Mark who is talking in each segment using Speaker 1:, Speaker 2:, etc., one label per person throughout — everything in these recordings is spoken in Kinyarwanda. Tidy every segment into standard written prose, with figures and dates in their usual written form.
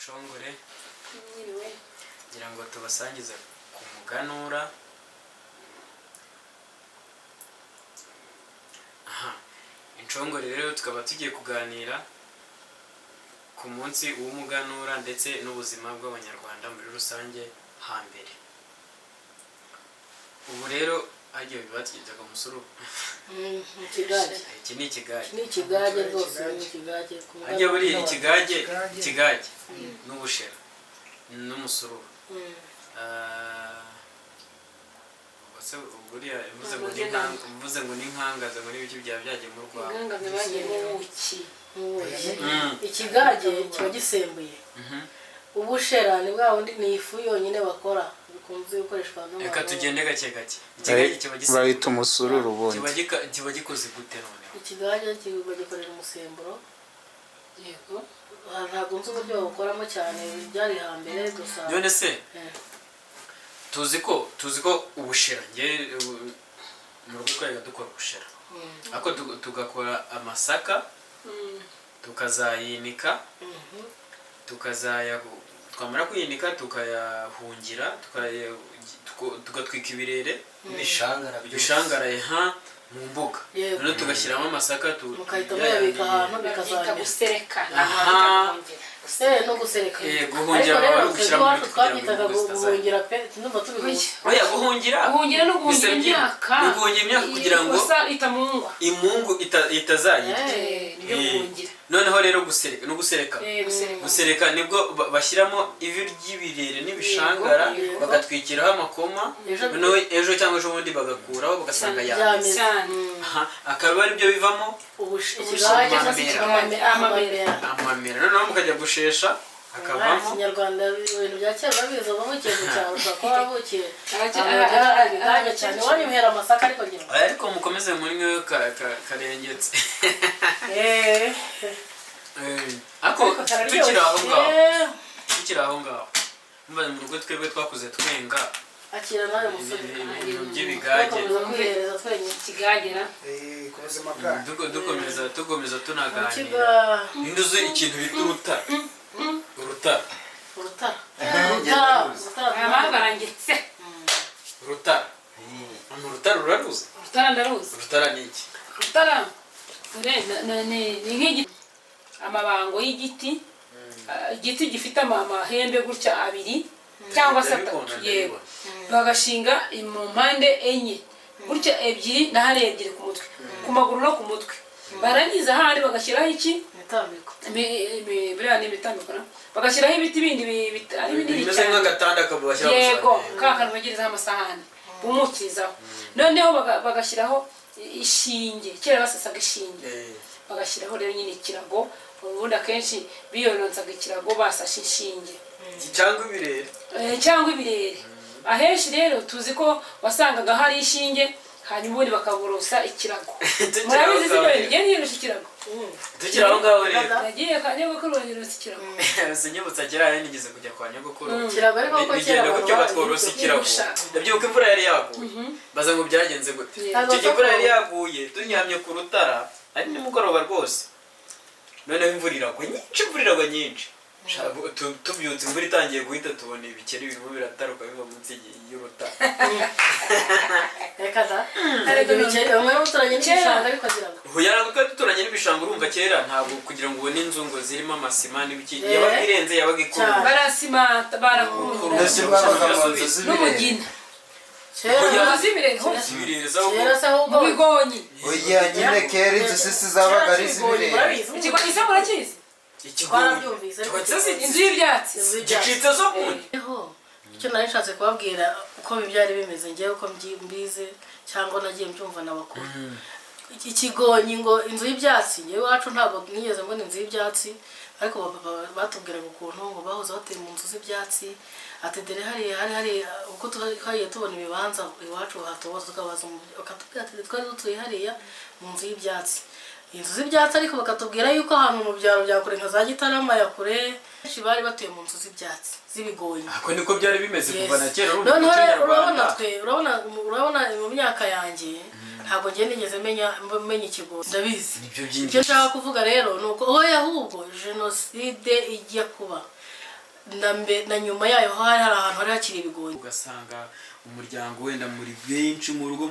Speaker 1: Nshongore.
Speaker 2: Mwiriwe.
Speaker 1: Ngira ngo tubasangize ku muganura. Aha inshongore rero tukaba tugiye kuganira ku munsi w'umuganura ndetse n'ubuzima bw'Abanyarwanda muri rusange hambere. Ubu rero hagiye batwitaga umusururu.
Speaker 3: Ikigage.
Speaker 1: Iki ni ikigage.
Speaker 3: Ni ikigage rwose, ni ikigage. Ku
Speaker 1: Hajya buriya ikigage.
Speaker 4: Ikigage.
Speaker 1: Ikigage n'ubushera n'umusururu. Ubwo se buriya mvuze ngo ni mvuze ngo ni inkangaza ngo n'ibiki byaba byagiye mu rwabo.
Speaker 2: Inkangaza bagiyemo ubuki.
Speaker 3: Ubuki. Ikigage kiba gisembuye. Ubushera ni bwa bundi, ni ifu yonyine bakora, bikunze gukoreshwa n'abantu.
Speaker 1: Reka tugende gake gake. Ikigage kiba gisembuye.
Speaker 5: Bahita umusururu ubundi.
Speaker 1: Kiba gikoze gute noneho?
Speaker 3: Ikigage bagikorera umusemburo.
Speaker 2: Yego.
Speaker 3: Ntabwo nzi uburyo bawukoramo cyane, byari hambere gusa.
Speaker 1: None se tuzi ko ubushera, njye mu rugo twajyaga dukora ubushera, ariko tugakora amasaka, tukazayinika, tukazaya twamara kuyinika tukayahungira, tugatwika ibirere.
Speaker 4: Ibishangara byose.
Speaker 1: Ibishangara ha mu mbuga.
Speaker 3: Yego.
Speaker 1: Noneho tugashyiramo amasaka
Speaker 3: Mugahita muyabika ahantu
Speaker 2: Babyita
Speaker 3: bikazamera.
Speaker 2: gusereka.
Speaker 1: Aha.
Speaker 3: No gusereka.
Speaker 1: Guhungira
Speaker 3: Ariko rero
Speaker 1: baba bari
Speaker 3: twebwe
Speaker 1: gushyiramo
Speaker 3: iwacu
Speaker 1: ibiti kugira ngo
Speaker 3: twabyitaga
Speaker 1: imbugo zitazajya.
Speaker 3: guhungira pe, ndumva tubihuza.
Speaker 1: Oya, guhungira.
Speaker 2: Guhungira no guhungira
Speaker 1: Bisabye-
Speaker 2: imyaka.
Speaker 1: Ni guhungira imyaka kugira ngo
Speaker 2: Ikosa itamungwa.
Speaker 1: imungu itazayirya.
Speaker 2: Nibyo guhungira.
Speaker 1: Noneho rero gusereka no gusereka.
Speaker 2: Gusereka.
Speaker 1: Gusereka nibwo bashyiramo ivi ry'ibirere n'ibishangara,
Speaker 2: Yego, yego.
Speaker 1: bagatwikiraho amakoma.
Speaker 3: Ejo-
Speaker 1: Noneho ejo cyangwa ejo bundi bagakuraho bagasanga yameze.
Speaker 3: Byameze.
Speaker 2: Cyane.
Speaker 1: Aha, akaba aribyo bivamo
Speaker 3: Ikigage cyangwa se
Speaker 1: Amamera.
Speaker 3: amamera.
Speaker 1: Amamera. Noneho mukajya gushesha hakavamo.
Speaker 3: Ikinyarwanda, ibintu bya kera urabizi, wavukiye mu cyaro, ushobora kuba wavukiye ahantu bagera ibigage cyane, iwanyu muhera amasaka ariko ngira ngo
Speaker 1: Oya, ariko mukomeze muri mwe karengetse. Ariko
Speaker 3: Kararyoshye.
Speaker 1: tukiri aho ngaho, tukiri aho ngaho, mba mu rugo twebwe twakuze twenga
Speaker 3: Akira nawe musore.
Speaker 1: Ibintu by'ibigage.
Speaker 3: Twakomeza kwihereza twenyine.
Speaker 2: Ikigagera.
Speaker 4: Ku buzima bwanyu.
Speaker 1: Dukomeza tunaganira.
Speaker 3: Urukiga.
Speaker 1: Ninde uzi ikintu bita urutara? Urutara.
Speaker 3: Urutara, urutara, urutara.
Speaker 2: Aya barangitse.
Speaker 1: Urutara. Urutara uraruzi?
Speaker 2: Urutara ndaruzi.
Speaker 1: Urutara ni iki?
Speaker 2: Urutara dore ni nk'igiti, amabango y'igiti. Igiti gifite amahembe gutya abiri cyangwa se atatu.
Speaker 1: Ndabibona,
Speaker 2: Yego.
Speaker 1: ndabibona.
Speaker 2: Bagashinga mu mpande enye gutya, ebyiri na hariya ebyiri ku mutwe, ku maguru no ku mutwe. Barangiza ahandi bagashyiraho iki?
Speaker 3: Imitambiko.
Speaker 2: Biriya ni imitambiko na bagashyiraho ibiti bindi ari binini
Speaker 1: Bimeze
Speaker 2: cyane.
Speaker 1: nk'agatanda kabashyiraho
Speaker 2: Yego.
Speaker 1: amasahani.
Speaker 2: Ka kantu bagerezaho amasahani bumukirizaho, noneho bagashyiraho ishinge. Kera basasaga ishinge. Bagashyiraho rero nyine ikirago. Ubundi akenshi biyoronsaga ikirago basashe inshinge.
Speaker 1: Cyangwa ibirere.
Speaker 2: Cyangwa ibirere. Ahenshi rero tuzi ko wasangaga hari ishinge, hanyuma ubundi bakaborosa ikirago.
Speaker 1: Tukiri aho
Speaker 2: Murabizi si
Speaker 1: ngaho
Speaker 2: byo?
Speaker 1: rero.
Speaker 2: Njye niyoroshe ikirago.
Speaker 1: Tukiri aho ngaho rero.
Speaker 2: Nagiye kwa nyogokuru banyorosha ikirago.
Speaker 1: Sinyibutsa kera rero nigeze kujya kwa nyogokuru.
Speaker 3: Ikirago ariko ko kera
Speaker 1: Bigenda
Speaker 3: abantu
Speaker 1: gutyo, batworosa ikirago.
Speaker 2: Igusha.
Speaker 1: Ndabyibuka imvura yari yaguye, baza ngo byagenze gute.
Speaker 3: Ntabwo
Speaker 1: Icyo gihe imvura yari
Speaker 3: bapfa.
Speaker 1: yaguye, turyamye ku rutara, ari nimugoroba rwose. Noneho imvura iragwa nyinshi, imvura iragwa nyinshi. Tubyutse imvura itangiye guhita, tubona ibikeri birimo birataruka biva munsi y'urutara.
Speaker 3: Reka da. Ibyo bikeri bamwe muturanye n'ibishanga ariko agira ngo
Speaker 1: Ubu yari twari duturanye n'ibishanga. Urumva kera ntabwo kugira ngo ubone inzu ngo zirimo amasima n'ibiki, yabaga irenze, yabaga ikurura.
Speaker 3: Cyane.
Speaker 2: Barasimata, barakunda.
Speaker 5: Mbese babaga mu nzu z'ibirere?
Speaker 2: N'umugina.
Speaker 3: Kera.
Speaker 2: Inzu z'ibirere hose.
Speaker 1: Ibirere z'aho.
Speaker 3: Kera se ahubwo.
Speaker 2: Mu bigonyi.
Speaker 5: Oya nyine, kera inzu sisi zabaga ari iz'ibirere.
Speaker 3: Murabizi.
Speaker 2: Ikigonyi se murakizi?
Speaker 1: Ikigonyi.
Speaker 3: Twarabyumvise ariko
Speaker 1: Ikigonyi se
Speaker 2: Inzu y'ibyatsi.
Speaker 3: Inzu y'ibyatsi.
Speaker 1: Gicitse zo kundi.
Speaker 3: Eho, icyo nari nshatse kubabwira uko byari bimeze, ngewe uko mbizi cyangwa nagiye mbyumva na bakuru. Ikigonyi ngo inzu y'ibyatsi, ngewe iwacu ntabwo nigeze mbona inzu y'ibyatsi, ariko papa batubwiraga ukuntu ngo bahoze batuye mu nzu z'ibyatsi. Ati dore hariya hari hari uko twagiye tubona ibibanza iwacu hatubatse, tukabaza bakatubwira ati twari dutuye hariya mu nzu y'ibyatsi, inzu z'ibyatsi. Ariko bakatubwira yuko ahantu mu byaro bya kure nka za Gitarama ya kure, benshi bari batuye mu nzu z'ibyatsi z'ibigonyi.
Speaker 1: Ako niko byari bimeze kuva na kera, urumva
Speaker 3: Noneho
Speaker 1: umuco
Speaker 3: rero urabona
Speaker 1: nyarwanda.
Speaker 3: Twe urabona mu myaka yanjye ntabwo ngiye nigeze menya ikigonyi, ndabizi.
Speaker 1: Nibyo byinshi.
Speaker 3: Icyo nshaka kuvuga rero ni uko oya, ahubwo jenoside ijya kuba Na nyuma yayo hari ahantu hari hakiri ibigonyi.
Speaker 1: Ugasanga umuryango wenda muri benshi mu rugo,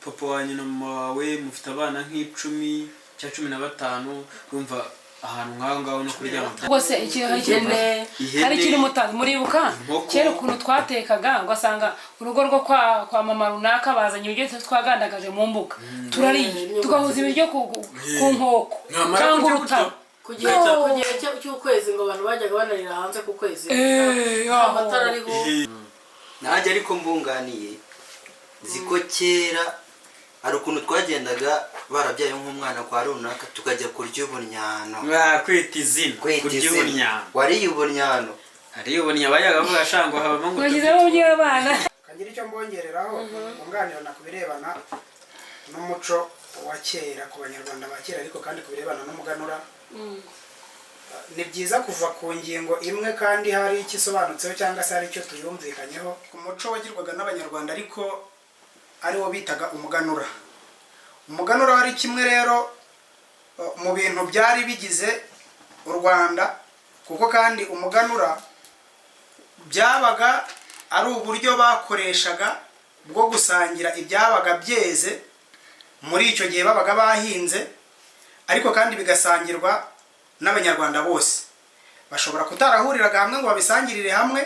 Speaker 1: papa wanyu na mama wawe mufite abana nk'10 cyangwa 15, urumva ahantu nk'aho ngaho no kuryama.
Speaker 2: Rwose ikintu
Speaker 3: Ihene.
Speaker 1: Ihene.
Speaker 2: Hari ikintu mutazi, muribuka
Speaker 1: Inkoko.
Speaker 2: kera ukuntu twatekaga, ugasanga urugo rwo kwa mama runaka bazanye ibiryo twagandagaje mu mbuga, turariye, tugahuza ibiryo ku nkoko
Speaker 1: Mwamara
Speaker 2: cyangwa
Speaker 1: kurya
Speaker 2: urutaro.
Speaker 1: gutyo.
Speaker 3: Ku gihe cy'ukwezi ngo abantu bajyaga banarira hanze ku kwezi, nta
Speaker 2: aho.
Speaker 3: matara ariho.
Speaker 6: Nanjye ariko mbunganiye, nzi ko kera hari ukuntu twagendaga barabyaye nk'umwana kwa runaka, tukajya kurya ubunyano.
Speaker 1: Kwita izina.
Speaker 6: Kwita
Speaker 1: Kurya
Speaker 6: izina.
Speaker 1: ubunyano.
Speaker 6: Wariye ubunyano?
Speaker 1: Hariyo ubunya bajyaga bavuga shangwa habamo ngo
Speaker 2: Mwashyizeho by'abana.
Speaker 4: Kagira icyo mbongereraho bunganirana ku birebana n'umuco wa kera ku Banyarwanda ba kera, ariko kandi ku birebana n'umuganura. Ni byiza kuva ku ngingo imwe kandi hari icyo isobanutseho cyangwa se hari icyo tuyumvikanyeho ku muco wagirwaga n'Abanyarwanda, ariko ari wo bitaga umuganura. Umuganura wari kimwe rero mu bintu byari bigize u Rwanda, kuko kandi umuganura byabaga ari uburyo bakoreshaga bwo gusangira ibyabaga byeze muri icyo gihe babaga bahinze, ariko kandi bigasangirwa n'Abanyarwanda bose. Bashobora kutarahuriraga hamwe ngo babisangirire hamwe,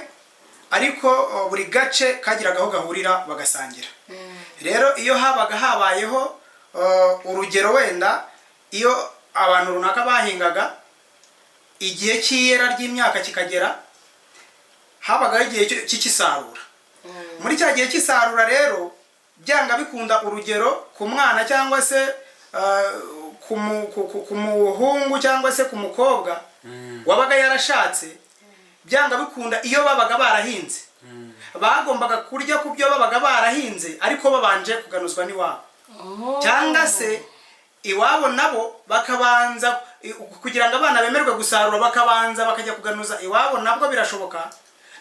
Speaker 4: ariko buri gace kagiraga aho gahurira bagasangira. Rero iyo habaga habayeho, urugero wenda iyo abantu runaka bahingaga, igihe cy'iyera ry'imyaka kikagera, habagaho igihe cy'isarura. Muri cya gihe cy'isarura rero, byanga bikunda, urugero ku mwana cyangwa se ku muhungu cyangwa se ku mukobwa wabaga yarashatse, byanga bikunda iyo babaga barahinze bagombaga kurya ku byo babaga barahinze, ariko babanje kuganuzwa n'iwabo, cyangwa se iwabo nabo bakabanza, kugira ngo abana bemerwe gusarura, bakabanza bakajya kuganuza iwabo, nabwo birashoboka,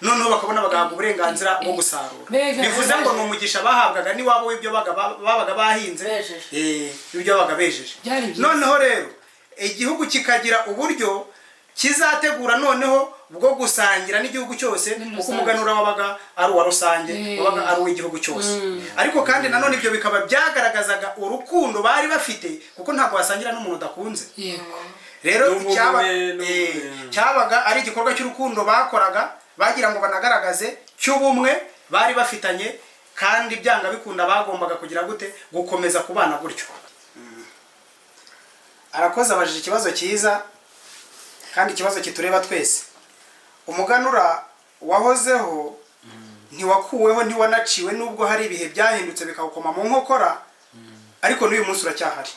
Speaker 4: noneho bakabona bagahabwa uburenganzira bwo gusarura.
Speaker 2: Mbega.
Speaker 4: Bivuze ngo ni umugisha bahabwaga n'iwabo w'ibyo babaga bahinze.
Speaker 3: Bejeje.
Speaker 4: Ibyo babaga bejeje.
Speaker 2: Byari byiza.
Speaker 4: Noneho rero igihugu kikagira uburyo kizategura noneho bwo gusangira n'igihugu cyose,
Speaker 2: Muri
Speaker 4: kuko
Speaker 2: rusange.
Speaker 4: umuganura wabaga ari uwa rusange, wabaga ari uw'igihugu cyose. Ariko kandi nanone ibyo bikaba byagaragazaga urukundo bari bafite, kuko ntabwo wasangira n'umuntu udakunze. Rero
Speaker 1: N'ubumwe, n'ubumwe.
Speaker 4: Cyabaga ari igikorwa cy'urukundo bakoraga bagira ngo banagaragaze cy'ubumwe bari bafitanye, kandi byanga bikunda bagombaga kugira gute? Gukomeza kubana gutyo. Arakoze, abajije ikibazo cyiza kandi ikibazo kitureba twese. Umuganura wahozeho, ntiwakuweho, ntiwanaciwe, nubwo hari ibihe byahindutse bikawukoma mu nkokora, ariko n'uyu munsi uracyahari.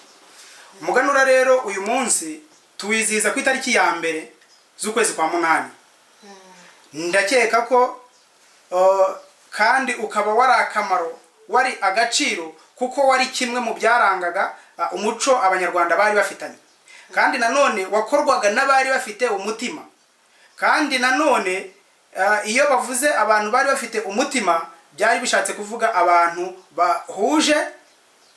Speaker 4: Umuganura rero uyu munsi tuwizihiza ku itariki ya 1 z'ukwezi kwa 8, ndakeka ko kandi ukaba wari akamaro, wari agaciro, kuko wari kimwe mu byarangaga umuco Abanyarwanda bari bafitanye, kandi nanone wakorwaga n'abari bafite umutima. Kandi nanone iyo bavuze abantu bari bafite umutima, byari bishatse kuvuga abantu bahuje,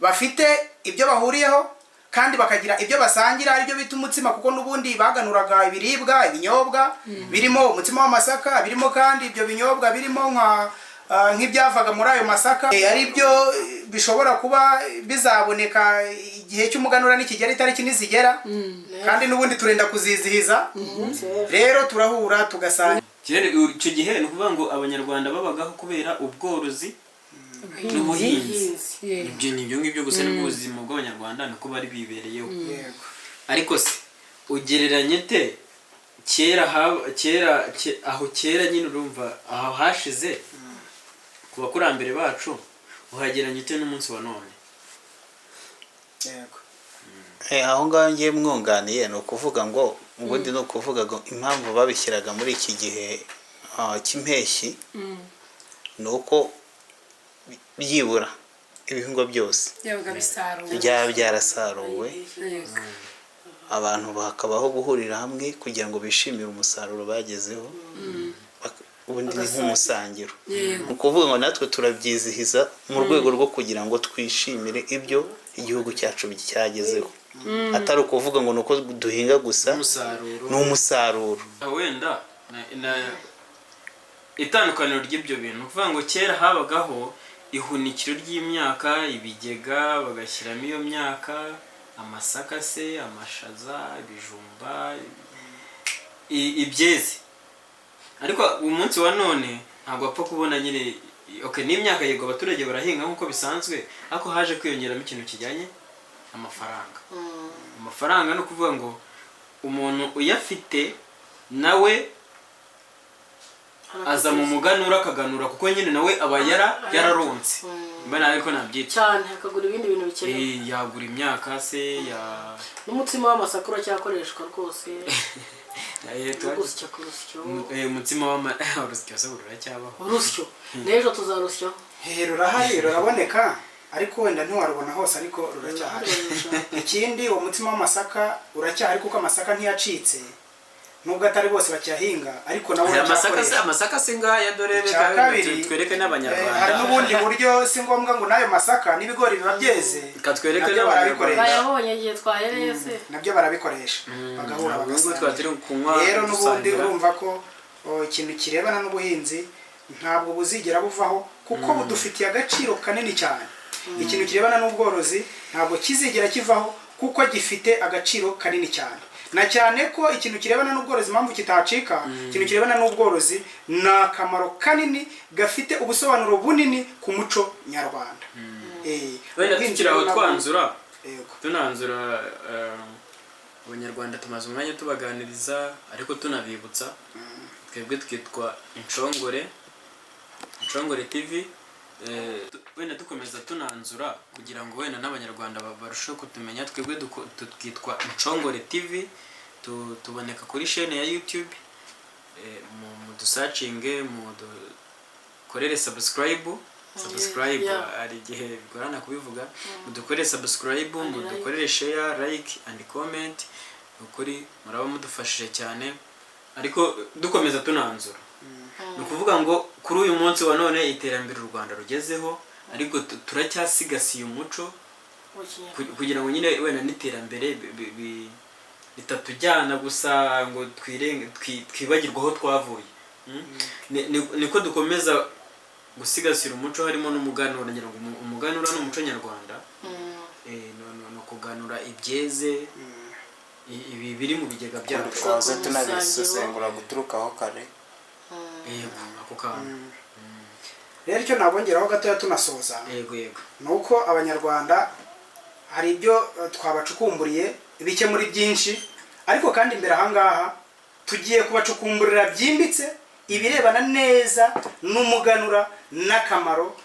Speaker 4: bafite ibyo bahuriyeho kandi bakagira ibyo basangira, aribyo bita umutsima, kuko n'ubundi baganuraga ibiribwa, ibinyobwa birimo umutsima w'amasaka, birimo kandi ibyo binyobwa birimo nka nk'ibyavaga muri ayo masaka, ari byo bishobora kuba bizaboneka igihe cy'umuganura nikigera, itariki nizigera, kandi n'ubundi turenda kuzizihiza. Rero turahura tugasangira.
Speaker 1: Kera icyo gihe ni ukuvuga ngo Abanyarwanda babagaho kubera ubworozi n'ubuhinzi. Ibyo ni ibyo ngibyo gusa, nibwo buzima bw'Abanyarwanda, niko bari bibereyeho.
Speaker 4: Yego.
Speaker 1: Ariko se ugereranye te kera kera aho kera nyine, urumva aho hashize ku bakurambere bacu, uhagereranya ute n'umunsi wa none?
Speaker 4: Yego.
Speaker 5: Aho ngaho ngiye mwunganiye, ni ukuvuga ngo ubundi ni ukuvuga ngo impamvu babishyiraga muri iki gihe cy'impeshyi ni uko byibura ibihingwa byose
Speaker 2: Byabaga bisaruwe.
Speaker 5: byaba byarasaruwe, abantu bakabaho guhurira hamwe kugira ngo bishimire umusaruro bagezeho. Ubundi ni nk'umusangiro. Ni ukuvuga ngo natwe turabyizihiza mu rwego rwo kugira ngo twishimire ibyo igihugu cyacu cyagezeho, atari ukuvuga ngo ni uko duhinga gusa.
Speaker 1: Umusaruro.
Speaker 5: Ni umusaruro.
Speaker 1: Wenda na Itandukaniro ry'ibyo bintu ni ukuvuga ngo kera habagaho ihunikiro ry'imyaka, ibigega bagashyiramo iyo myaka, amasaka se, amashaza, ibijumba, ibyeze. Ariko umunsi wa none ntabwo wapfa kubona nyine. Okay, n'imyaka yego abaturage barahinga nk'uko bisanzwe, ariko haje kwiyongeramo ikintu kijyanye amafaranga. Amafaranga ni ukuvuga ngo umuntu uyafite nawe aza mu muganura akaganura, kuko nyine nawe aba yararonse, mba nawe ariko nabyita.
Speaker 3: Cyane, akagura ibindi bintu bikenewe.
Speaker 1: Yagura imyaka se ya
Speaker 3: N'umutsima w'amasaka uracyakoreshwa rwose. No gusya ku rusyo.
Speaker 1: Umutsima w'ama urusyo se ruracyabaho?
Speaker 3: Urusyo n'ejo tuzarusyaho.
Speaker 4: Hehe, rurahari, ruraboneka, ariko wenda ntiwarubona hose, ariko ruracyahari. Ikindi, uwo mutsima w'amasaka uracyahari kuko amasaka ntiyacitse, nubwo atari bose bakiyahinga, ariko nawo
Speaker 1: Amasaka se?
Speaker 4: uracyakoreshwa.
Speaker 1: Amasaka se ngaya, dore
Speaker 4: Icya
Speaker 1: reka
Speaker 4: kabiri,
Speaker 1: twereke n'Abanyarwanda.
Speaker 4: Hari n'ubundi buryo, si ngombwa ngo n'ayo masaka, n'ibigori biba byeze
Speaker 1: Reka twereke
Speaker 4: nabyo
Speaker 1: n'Abanyarwanda.
Speaker 4: barabikoresha.
Speaker 3: Bayabonye igihe twahereye se?
Speaker 4: Nabyo barabikoresha, bagahura,
Speaker 1: Ntabwo
Speaker 4: bagasangira.
Speaker 1: twari turi kunywa
Speaker 4: Rero n'ubundi
Speaker 1: dusangira.
Speaker 4: urumva ko ikintu kirebana n'ubuhinzi ntabwo buzigera buvaho, kuko budufitiye agaciro kanini cyane. Ikintu kirebana n'ubworozi ntabwo kizigera kivaho, kuko gifite agaciro kanini cyane, na cyane ko ikintu kirebana n'ubworozi, impamvu kitacika, ikintu kirebana n'ubworozi ni akamaro kanini gafite ubusobanuro bunini ku muco nyarwanda.
Speaker 1: Wenda
Speaker 4: Ubuhinzi
Speaker 1: tukiri aho
Speaker 4: rero nabwo-
Speaker 1: twanzura,
Speaker 4: Yego.
Speaker 1: tunanzura, Abanyarwanda tumaze umwanya tubaganiriza, ariko tunabibutsa, twebwe twitwa Inshongore, Inshongore TV. Wenda dukomeza tunanzura kugira ngo wenda n'Abanyarwanda barusheho kutumenya, twebwe twitwa Inshongore TV, tuboneka kuri chaîne ya YouTube. Mudusearchinge, mudukorere subscribe. Hari igihe bigorana kubivuga. Mudukorere subscribe, mudukorere share, like and comment. Ni ukuri muraba mudufashije cyane. Ariko dukomeza tunanzura, ni ukuvuga ngo kuri uyu munsi wa none iterambere u Rwanda rugezeho, ariko turacyasigasiye umuco
Speaker 3: Wa Kinyarwanda.
Speaker 1: Kugira ngo nyine wenda n'iterambere ritatujyana gusa ngo twibagirwe aho twavuye. Niko dukomeza gusigasira umuco, harimo n'umuganura. Ngira ngo umuganura ni umuco nyarwanda. Ni ukuganura ibyeze, ibi biri mu bigega byacu.
Speaker 7: Twahoze tunabisesengura guturukaho kare.
Speaker 1: Yego, ako kantu.
Speaker 4: Rero icyo nabongeraho gatoya tunasoza
Speaker 1: Yego, yego.
Speaker 4: ni uko Abanyarwanda hari ibyo twabacukumburiye bike muri byinshi, ariko kandi imbere ahangaha tugiye kubacukumburira byimbitse ibirebana neza n'umuganura n'akamaro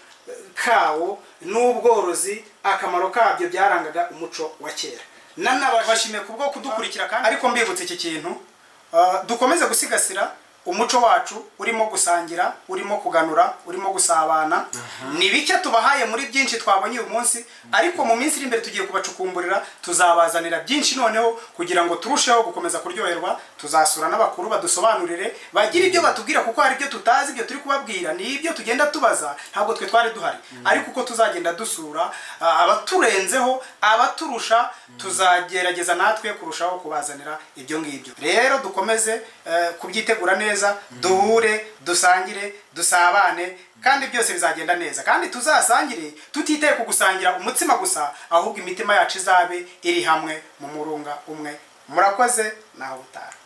Speaker 4: kawo, n'ubworozi, akamaro kabyo byarangaga umuco wa kera. Nanabashimiye kubwo kudukurikira kandi, ariko mbibutse iki kintu, dukomeze gusigasira umuco wacu urimo gusangira, urimo kuganura, urimo gusabana. Ni bike tubahaye muri byinshi twabonye uyu munsi, ariko mu minsi iri imbere tugiye kubacukumburira, tuzabazanira byinshi noneho kugira ngo turusheho gukomeza kuryoherwa. Tuzasura n'abakuru badusobanurire, bagire ibyo batubwira, kuko hari ibyo tutazi. Ibyo turi kubabwira ni ibyo tugenda tubaza, ntabwo twe twari duhari. Ariko uko tuzagenda dusura abaturenzeho, abaturusha, tuzagerageza natwe kurushaho kubazanira ibyo ngibyo. Rero dukomeze kubyitegura neza, duhure, dusangire, dusabane, kandi byose bizagenda neza. Kandi tuzasangire tutitaye ku gusangira umutsima gusa, ahubwo imitima yacu izabe iri hamwe mu murunga umwe. Murakoze, naho utaha.